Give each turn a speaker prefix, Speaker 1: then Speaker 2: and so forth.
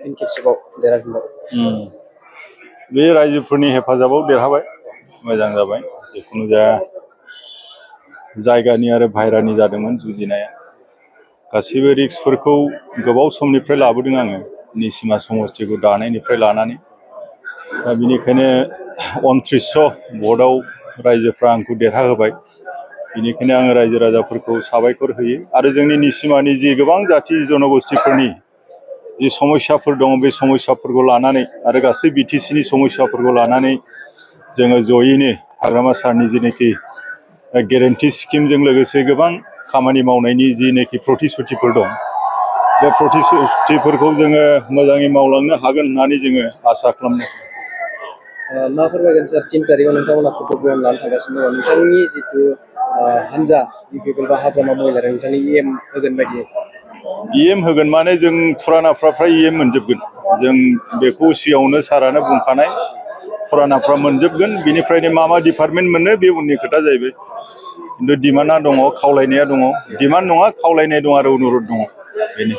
Speaker 1: फिन खेबसेबाव देरहाफिनबाय।
Speaker 2: बे रायजोफोरनि हेफाजाबाव देरहाबाय, मोजां जाबाय। जिखुनु जाया जायगानि आरो बाहेरानि जादोंमोन जुजिनाया। गासैबो रिक्सफोरखौ गोबाव समनिफ्राय लाबोदों आङो, निसिमा समष्टिखौ दानायनिफ्राय लानानै। दा बेनिखायनो 2900 भटआव रायजोफ्रा आंखौ देरहाहोबाय। बेनिखायनो आङो रायजो राजाफोरखौ साबायखर होयो आरो जोंनि निसिमानि जि गोबां जाथि जनगोष्ठीफोरनि जि समस्याफोर दङ, बे समस्याफोरखौ लानानै आरो गासै बिटिसिनि समस्याफोरखौ लानानै जोङो जयैनो हाग्रामा सारनि जेनाखि गेरेन्टि स्किमजों लोगोसे गोबां खामानि मावनायनि जिनाखि प्रतिश्रुतिफोर दं, बे प्रतिश्रुतिफोरखौ जोङो मोजाङै मावलांनो हागोन होननानै जोङो आसा खालामदों।
Speaker 1: मा फोरमायगोन सार 3 तारिखआव नोंथांमोना फट' ग्रहण लानो थांगासिनो दङ, नोंथांनि जितु हानजा इउपिपिएल बा हाग्रामा महिलारि नोंथांनि EM होगोन बायदि?
Speaker 2: EM होगोन माने जों फुरानाफ्रा फ्राय EM मोनजोबगोन। जों बेखौ सिगाङावनो सारानो बुंखानाय, फुरानाफ्रा मोनजोबगोन। बिनिफ्रायनो मा डिपार्टमेन्ट मोनो बे उननि खोथा जाहैबाय। खिन्थु डिमान्डआ दङ, खावलायनाया दङ। डिमान्ड नङा, खावलायनाय दं आरो अनुरद दङ, बेनो।